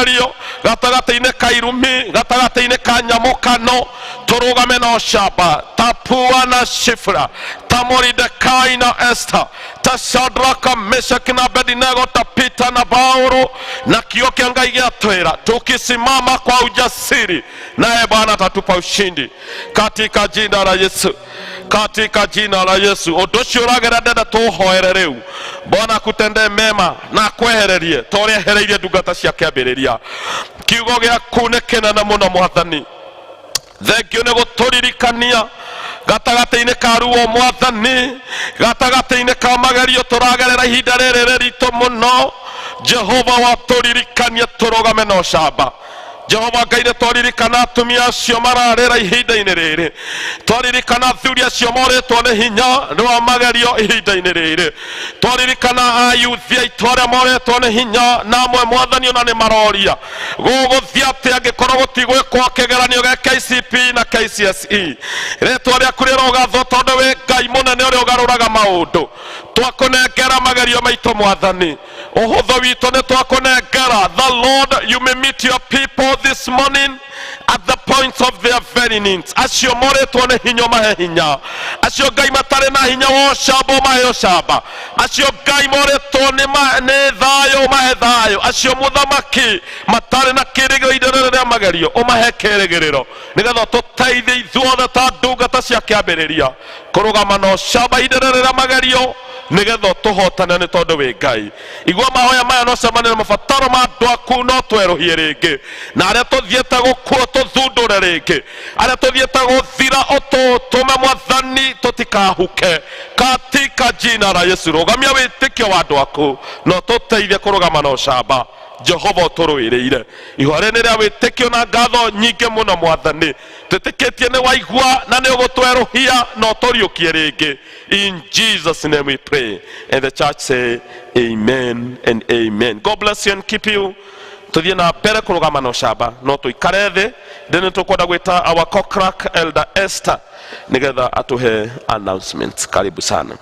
rio, gatagatĩ-inĩ ka irumi, gatagatĩ-inĩ ka nyamũkano, tũrũgame na ũcamba ta Pua na Shifra, ta Moridekai na Esther, ta Shadraka, Meshaki na Abednego, ta Peter na Paulo. Na kio kĩa Ngai gĩatwĩra tukisimama kwa ujasiri, naye Bwana atatupa ushindi katika jina la Yesu, katika jina la Yesu. Ũndũ ũcio ũragera, ndenda tũhoere rĩu Bwana akutendee mema na akwehererie ta ũrĩa ehereirie ndungata cia kĩambĩrĩria. Kiugo gĩaku nĩ kĩnene mũno, Mwathani. Thengio nĩ gũtũririkania gatagatĩ-inĩ ka ruo, Mwathani, gatagatĩ-inĩ ka magerio tũragerera ihinda rĩrĩ rĩritũ mũno. Jehova, watũririkania tũrũgame na ũcamba. Jehova Ngai, nĩ twaririkana atumia acio mararĩra ihinda-inĩ rĩrĩ, twaririkana athuri acio morĩtwo nĩ hinya nĩ wa magerio ihinda-inĩ rĩrĩ, twaririkana ayuthi aitũ arĩa morĩtwo nĩ hinya, na amwe, Mwathani, ona nĩ maroria gũgũthiĩ atĩa angĩkorwo gũtigwĩkwo kĩgeranio gĩa KCP na KCSE. Rĩtwa rĩaku rĩrogathwo, tondũ wĩ Ngai mũnene ũrĩa ũgarũraga maũndũ. Twakũnengera magerio maitũ, Mwathani, ũhũthũ witũ nĩ twakũnengera. The Lord, you may meet your people this morning at the points of their very needs. Acio morĩtwo nĩ hinya, mahe hinya. Acio, Ngai, matarĩ na hinya wa ũcamba, mahe ũcamba. Acio, Ngai, morĩtwo nĩ thayũ, mahe thayũ. Acio, mũthamaki, matarĩ na kĩrĩgĩrĩro ihinda rĩrĩ rĩa magerio, ũmahe kĩrĩgĩrĩro, nĩgetha tũteithie ithuothe ta ndungata cia kĩambĩrĩria kũrũgama na ũcamba ihinda rĩrĩ rĩa magerio, nĩgetha tũhotane, nĩ tondũ wĩ Ngai. Igua mahoya maya no cemanie na mabataro ma andũ aku, no twerũhie rĩngĩ, na arĩa tũthiĩte gũkua tũthundũre rĩngĩ, arĩa tũthiĩte gũthira ũtũtũme, Mwathani, tũtikahuke katika jina la Yesu. Rũgamia wĩtĩkio wa andũ aku no tũteithie kũrũgama na ũcamba. Jehova, ũtũrũĩrĩire. Ihũa nĩ rĩa wĩtĩkio na ngatho nyingĩ mũno, Mwathani. Twĩtĩkĩtie nĩ waigua na nĩ ũgũtwerũhia na ũtũriũkie rĩngĩ. In Jesus name we pray, and the church say amen and amen. God bless you and keep you. Tuthiĩ na mbere kũrũgama na ũcamba. No tũikare thĩ ndĩ nĩ tũkwenda gwĩta our co-clerk, Elder Esther, nĩgetha atũhe announcement. Karibu sana.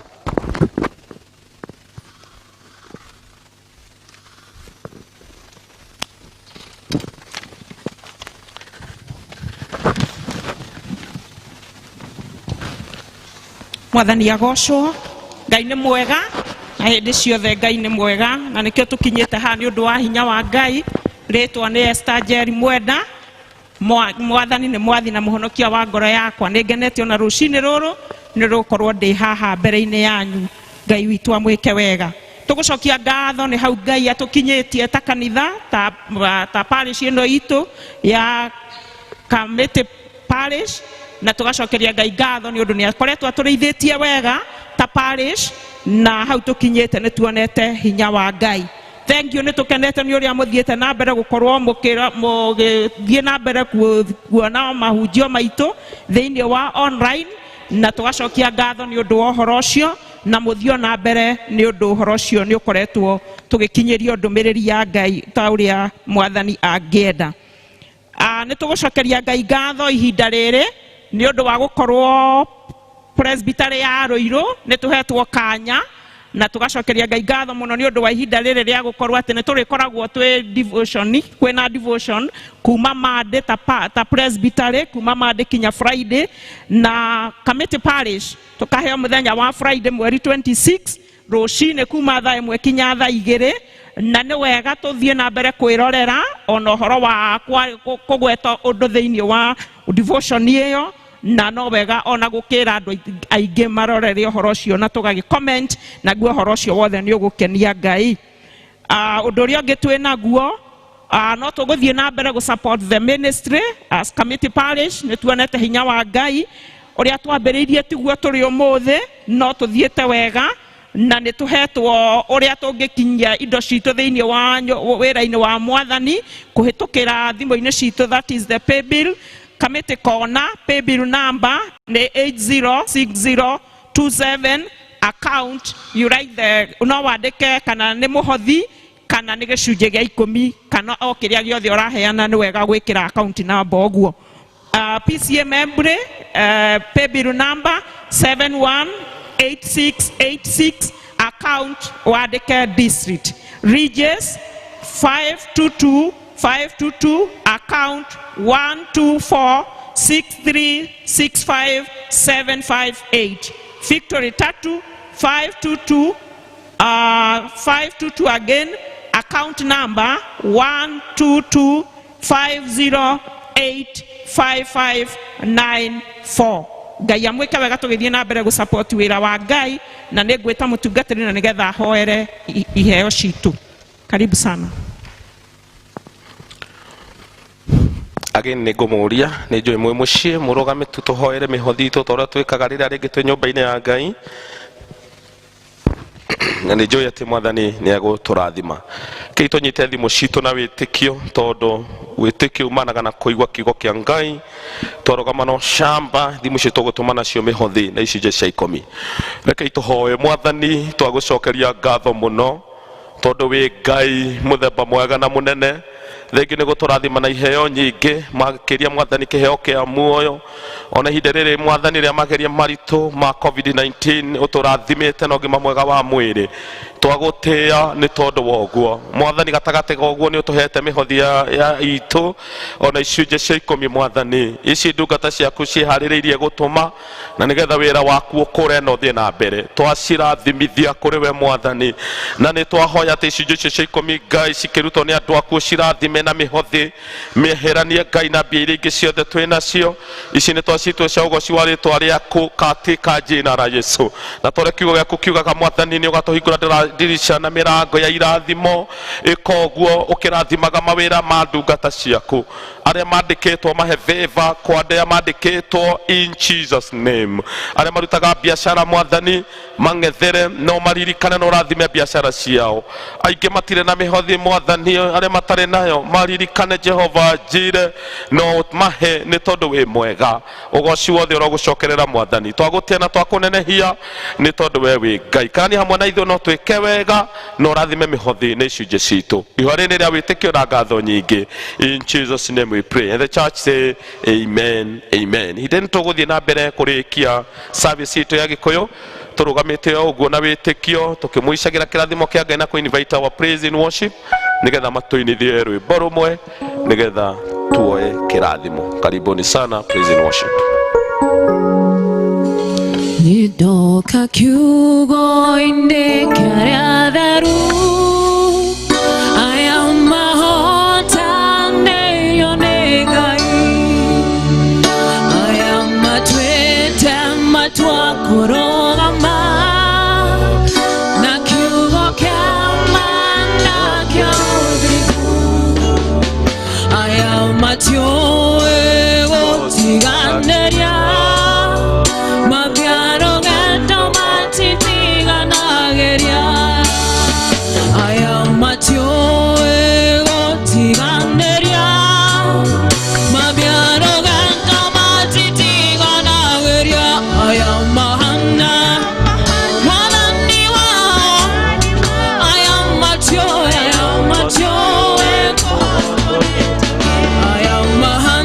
Mwathani agocwo. Ngai nĩ mwega na hĩndĩ ciothe. Ngai nĩ mwega na nĩkĩo tũkinyĩte haha nĩ ũndũ wa hinya wa Ngai. Rĩtwa nĩ Esther Njeri Mwenda. Mwathani nĩ mwathi na mũhonokia wa ngoro yakwa. Nĩ ngenete ona rũcinĩ rũrũ nĩ rũkorwo ndĩ haha mbere-inĩ yanyu. Ngai witũ amwĩke wega. Tũgũcokia ngatho nĩ hau Ngai atũkinyĩtie ta kanitha, ta parish ĩno itũ ya Kamĩtĩ Parish, na tũgacokeria Ngai ngatho nĩ ũndũ nĩ akoretwo atũrĩithĩtie wega ta parish, na hau tũkinyĩte nĩ tuonete hinya wa Ngai. Thank you. Nĩ tũkenete nĩ ũrĩa mũthiĩte na mbere gũkorwo mũgĩthiĩ na mbere kuona mahunjio maitũ thĩinĩ wa online, na tũgacokia ngatho nĩ ũndũ wa ũhoro ũcio, na mũthiĩ na mbere nĩ ũndũ ũhoro ũcio nĩ ũkoretwo tũgĩkinyĩrio ndũmĩrĩri ya Ngai ta ũrĩa Mwathani angĩenda. Nĩ tũgũcokeria Ngai ngatho ihinda rĩrĩ nĩ ũndũ wa gũkorwo presbytery ya Ruiru nĩ tũhetwo kanya, na tũgacokeria Ngai ngatho mũno nĩ ũndũ wa ihinda rĩrĩ rĩa gũkorwo atĩ nĩ tũrĩkoragwo twĩ devotion, kwĩna devotion kuma Monday ta presbytery kuma Monday kinya Friday, na Kamiti Parish tũkaheo mũthenya wa Friday mweri 26 rũcinĩ kuma thaa 1 kinya thaa 2, na nĩ wega tũthiĩ na mbere kwĩrorera ona ũhoro wa kũgweta ũndũ thĩinĩ wa devotion ĩyo, na no wega ona gũkĩra andũ aingĩ marorere ũhoro ũcio na tũgagĩ comment, naguo ũhoro ũcio wothe nĩ ũgũkenia Ngai. Ũndũ ũrĩa ũngĩ twĩ naguo, no tũgũthiĩ na mbere gũ support the ministry as Kamiti Parish. Nĩ tuonete hinya wa Ngai ũrĩa twambĩrĩirie tiguo tũrĩ ũmũthĩ, no tũthiĩte wega na nĩ tũhetwo ũrĩa tũngĩkinyia indo citũ thĩinĩ wa wĩra-inĩ wa Mwathani kũhĩtũkĩra thimũ-inĩ citũ, that is the pay bill. Kamiti Corner pay bill number nĩ 806027, account you write the no wandĩke kana nĩ mũhothi kana nĩ gĩcunjĩ gĩa 10 kana o kĩrĩa gĩothe ũraheana, nĩ wega gwĩkĩra account number ũguo. PCA membre, pay bill number 718686, account wandĩke district. Regis 522 522, account 1246365758. Victory tatu 522, 522 again, account number 1225085594. Ngai amwĩke wega tũgĩthiĩ na mbere gũ-support wĩra wa Ngai, na nĩ ngwĩta mũtungatĩri na nĩgetha ahoere iheo citũ. Karibu sana. Again nĩ ngũmũria, nĩ njũĩ mwĩ mũciĩ, mũrũgame tu tũhoere mĩhothi itũ ta ũrĩa twĩkaga rĩrĩa rĩngĩ twĩ nyũmba-inĩ ya Ngai, na nĩ njũĩ atĩ Mwathani nĩ egũtũrathima. Kĩi tũnyite thimũ citũ na wĩtĩkio, tondũ wĩtĩkio umanaga na kũigua kiugo kĩa Ngai. Twarũgama no shamba thimũ icio tũgũtũma nacio mĩhothi na icunjĩ cia 10. Rekei tũhoe. Mwathani, twagũcokeria ngatho mũno tondũ wĩ Ngai mũthemba mwega na mũnene. Thengi nĩ gũtũrathima na iheo nyingĩ, makĩria Mwathani kĩheo kĩa muoyo. Ona ihinda rĩrĩ Mwathani rĩa mageria maritũ ma COVID-19, ũtũrathimĩte na ũgima mwega wa mwĩrĩ. Twagũtĩĩa nĩ tondũ wa ũguo Mwathani. Gatagatĩ ga ũguo nĩ ũtũhete mĩhothi ya itũ ona icunjĩ cia 10. Mwathani, ici ndungata ciaku ciĩharĩrĩirie gũtũma na nĩgetha wĩra waku ũkũre na ũthiĩ na mbere. Twacirathimithia kũrĩ we Mwathani, na nĩ twahoya atĩ icunjĩ icio cia 10, Ngai, cikĩrutwo nĩ andũ aku, cirathime na mĩhothi mĩeheranie, Ngai, na mbia iria ingĩ ciothe twĩ nacio. Ici nĩ twacitwo cia ũgoci wa rĩtwa rĩaku katika jina la Yesu. Na tũrĩa kiugo gĩaku kiugaga, Mwathani, nĩ ũgatũhingũra ndirica na mĩrango ya irathimo. Ĩka ũguo ũkĩrathimaga mawĩra ma ndungata ciaku arĩa mandĩkĩtwo, mahe favor kwa arĩa mandĩkĩtwo, in Jesus name. Arĩa marutaga biacara, Mwathani, mang'ethere no maririkane no ũrathime biacara ciao. Aingĩ matirĩ na mĩhothi, Mwathani, arĩa matarĩ nayo maririkane, Jehova njire, no mahe nĩ tondũ wĩ mwega. Ũgoci wothe ũrogũcokerera Mwathani. Twagũtĩa na twakũnenehia nĩ tondũ we wĩ Ngai. Karani hamwe na ithuĩ no twĩke wega na ũrathime mĩhothi na icunjĩ citũ. Ihoya rĩrĩ rĩa wĩtĩkio na ngatho nyingĩ, in Jesus name we pray, and the church say amen, amen. Ihinda nĩ tũgũthiĩ na mbere kũrĩkia service itũ ya Gĩkũyũ tũrũgamĩte o ũguo na wĩtĩkio, tũkĩmũicagĩra kĩrathimo kĩa Ngai na kũ-invite our praise in worship nĩgetha matũinithie rwĩmbo rũmwe nĩgetha tuoe kĩrathimo. Karibuni sana, praise in worship. Nĩndoka kiugo-inĩ kĩrĩa theru, aya mahotanĩirio nĩ Ngai, aya matuĩte matua kũrũgama na kiugo kĩa ma na kĩa ũthingu, aya matiũĩ gũtiganĩria mabia rũgendo matitiganagĩria, aya matiũĩ gũtiganĩria mabia rũgendo matitiganagĩria, aya mahana Mwathani wao, aya matiũĩ, aya matiũĩ, aya mahana.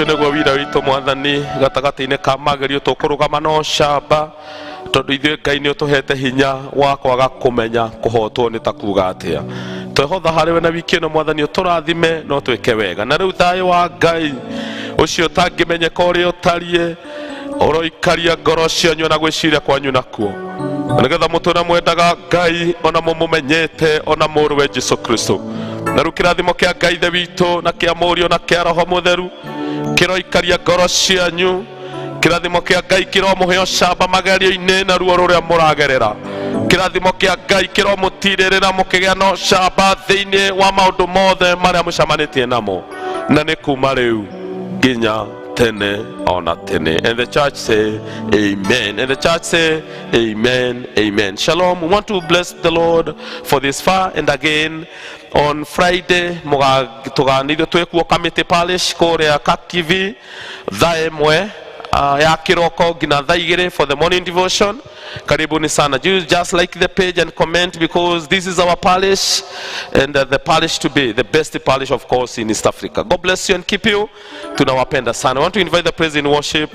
Ũcio nĩguo wira witũ Mwathani, gatagatĩ-inĩ ka magerio tũkũrũgama na ũcamba, tondũ ithuĩ Ngai nĩ ũtũhete hinya wa kwaga kũmenya kũhotwo nĩ ta kuga atĩa. Twehotha harĩ we na wiki ĩno Mwathani, ũtũrathime no twĩke wega. Na rĩu thayũ wa Ngai ũcio ũtangĩmenyeka ũrĩa ũtariĩ ũroikaria ngoro cianyu na gwĩciria kwanyu nakuo, nĩgetha mũtũre mwendaga Ngai ona mũmũmenyete ona mũrũwe Jesu Kristo. Na rĩu kĩrathimo kĩa Ngai Ithe witũ na kĩa Mũriũ na kĩa Roho Mũtheru kĩroikaria ngoro cianyu. Kĩrathimo kĩa Ngai kĩromũhe ũcamba magerio-inĩ na ruo rũrĩa mũragerera. Kĩrathimo kĩa Ngai kĩromũtirĩrĩra mũkĩgĩa na ũcamba thĩinĩ wa maũndũ mothe marĩa mũcemanĩtie namo, na nĩ kuma rĩu nginya tene ona tene. And the church say amen. And the church say amen. Amen. Shalom. We want to bless the Lord for this far, and again on Friday tũganithio twĩkuo Kamĩtĩ Parish kũrĩa CAC TV thaa 1 ya kĩroko nginya thaa 2 for the morning devotion. Karibuni sana. You just like the page and comment, because this is our parish, and the parish to be the best parish, of course, in East Africa. God bless you and keep you. Tunawapenda sana. I want to invite the praise in worship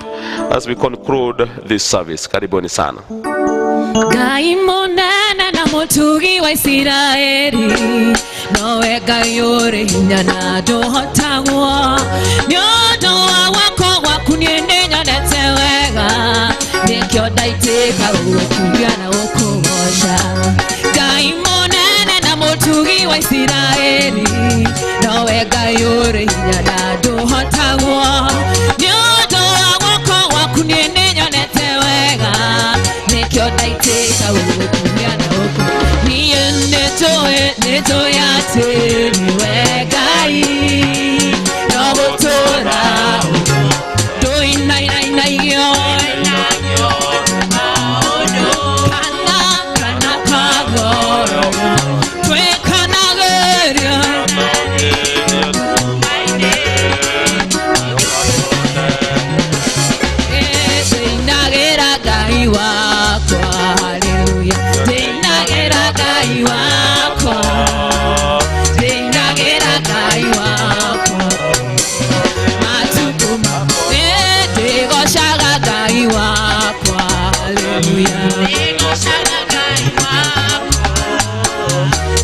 as we conclude this service. Karibuni sana. Ngai mũnene na mũtugi wa Isiraeli, nowe Ngai ũrĩ hinya na ndũhotagwo. Nĩ ũndũ wa guoko gwaku niĩ nĩnyonete wega, nĩkĩo ndaitĩka gũgũkumia na gũkũgoca. Ngai mũnene na mũtugi wa Isiraeli, nowe Ngai ũrĩ hinya na ndũhotagwo. Nĩ ũndũ wa guoko gwaku niĩ nĩnyonete wega, nĩkĩo ndaitĩka gũgũkumia na gũkũ. Niĩ nĩnjũĩ atĩ nĩwe Ngai, no gũtũũra ndũinainainagio kana kagoro twĩkanagĩria. Ndĩinagĩra Ngai wakwa, haleluya, ndĩinagĩra Ngai wakwa, ndĩinagĩra Ngai wakwa matukũ ndĩgocaga Ngai wakwa, haleluya, ndĩgocaga Ngai wakwa,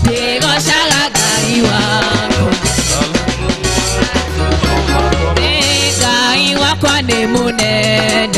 ndĩgocaga Ngai wakwa. Ngai wakwa nĩ mũnene.